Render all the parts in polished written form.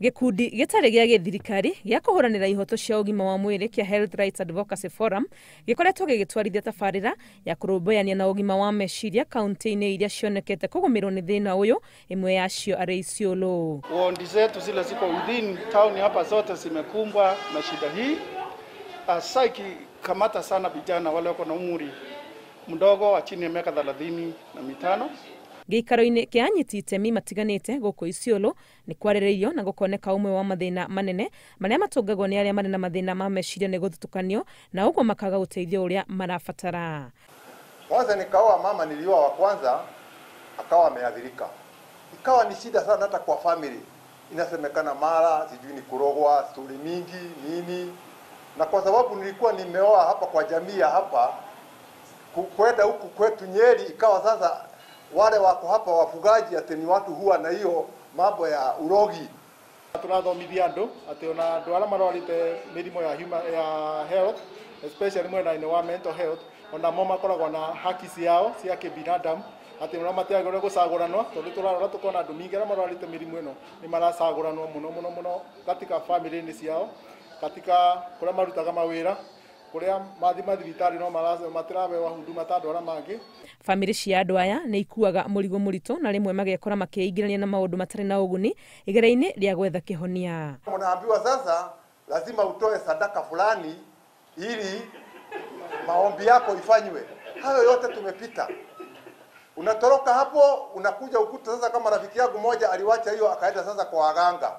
Gĩkundi gĩtarĩ gĩa gĩthirikari gĩa kũhũranĩra ihoto cia ũgima wa mwĩrĩ kĩa Health Rights Advocacy Forum gĩkoretwo gĩgĩtwarithia tabarĩra ya kũrũmbũyania na ũgima wa meciria kaunti-inĩ iria cionekete kũgũmĩrwo nĩ thĩna ũyũ, ĩmwe yacio arĩ Isiolo. Wodi zetu zile ziko within town hapa zote zimekumbwa na shida hii, hasa ikikamata sana vijana wale wako na umri mdogo wa chini ya miaka 35. Gĩikaro-inĩ kĩa anyiti itemi matiganĩte gũkũ Isiolo nĩ kwarĩrĩirio na gũkoneka ũmwe wa mathĩna manene marĩa matũngagwo nĩ arĩa marĩ na mathĩna ma meciria nĩ gũthutũkanio na ũguo makaga ũteithio ũrĩa marabatara. Kwanza nikaoa mama, nilioa wa kwanza akawa ameathirika, ikawa ni shida sana hata kwa family, inasemekana mara sijui ni kurogwa, stori mingi nini, na kwa sababu nilikuwa nimeoa hapa kwa jamii ya hapa, kwenda huku kwetu Nyeri, ikawa sasa wale wako hapa wafugaji ati ni watu huwa na hiyo mambo ya urogi. Turathomithia andu ati ona andu aria marwarite mirimu ya human, ya health especially mwena-inĩ wa mental health, ona mo makoragwo na haki ciao cia kibinadamu, ati ona matiagĩrĩirwo gũcagũranwo, tondũ tũrarora tũkona andũ mingĩ arĩa marwarĩte mĩrimũ ĩno nĩ maracagũranwo mũno mũno mũno katika family-inĩ ciao, katika kũrĩa marutaga mawĩra, kũrĩa mathi mathibitarĩ no matirahewa huduma ta andũ arĩa mangĩ. Bamĩrĩ cia andũ aya nĩ ikuaga mũrigo mũritũ na rĩmwe magekora makĩingĩrania na maũndũ matarĩ na ũguni igeria-inĩ rĩa gwetha kĩhonia. Mnaambiwa sasa lazima utoe sadaka fulani ili maombi yako ifanywe. Hayo yote tumepita. Unatoroka hapo unakuja ukuta sasa, kama rafiki yangu mmoja aliwacha hiyo akaenda sasa kwa waganga.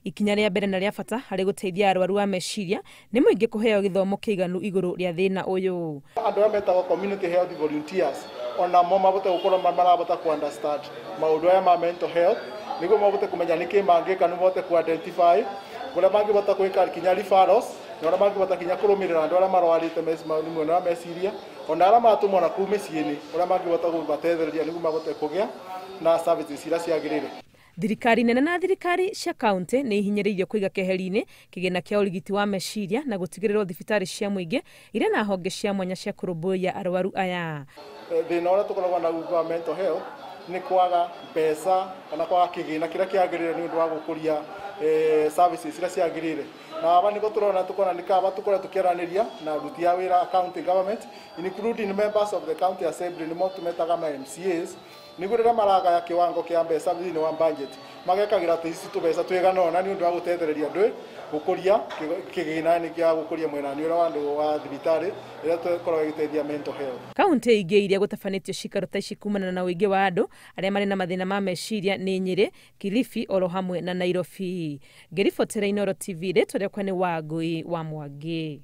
Ikinya rĩa mbere na rĩa bata harĩ gũteithia arwaru a meciria nĩ mũingĩ kũheo gĩthomo kĩiganu igũrũ rĩa thĩna ũyũ. Andũ arĩa metagwo community health volunteers ona mo mabote gũkorwo marabota ku understand maũndũ aya ma mental health, nĩguo mabote kũmenya nĩkĩ mangĩka, nĩguo mabote ku identify kũrĩa mangĩbota gwĩka kinya referrals, na ũrĩa mangĩbota kinya kũrũmĩrĩra andũ arĩa marwarĩte mwena wa meciria, ona arĩa maratũmwo na kũu mĩciĩ-inĩ ũrĩa mangĩbota kũmateithĩrĩria nĩguo mabote kũgĩa na services iria ciagĩrĩire. Thirikari nene na thirikari cia kaunti nĩ ihinyĩrĩirio kũiga keheri-inĩ kĩgĩna kĩa ũrigiti wa meciria na gũtigĩrĩrwo thibitarĩ cia mũingĩ irĩ na honge cia mwanya cia kũrũmbũiya arwaru aya. Thĩna ũrĩa tũkoragwo naguo wa mental health nĩ kwaga mbeca kana kwaga kĩgĩna kĩrĩa kĩagĩrĩire nĩ ũndũ wa gũkũria services iria ciagĩrĩire, na aba nĩguo tũrona tũkona nĩ kaba tũkorwo tũkĩaranĩria na aruti a wĩra county government including members of the county assembly, nĩmo tũmetaga ma MCAs, nĩguo rĩrĩa maragaya kĩwango kĩa mbeca thĩinĩ wa budget magekagĩra atĩ ici tũbeca twĩgana ũna nĩ ũndũ wa gũtethereria andũ gũkũria kĩgĩna-inĩ kĩa gũkũria mwena-inĩ ũrĩa wa andũ wa thibitarĩ ĩrĩa tũkoragwo ĩgĩteithia mental health. Kaunti ingĩ iria gũtabanĩtio cikaro ta ici kumana na ũingĩ wa andũ arĩa marĩ na mathĩna ma meciria nĩ Nyĩrĩ, Kilifi oro hamwe na Nairobi. Ngĩribotera Inooro TV, rĩtwa rĩakwa nĩ Wangũi wa Mwangi.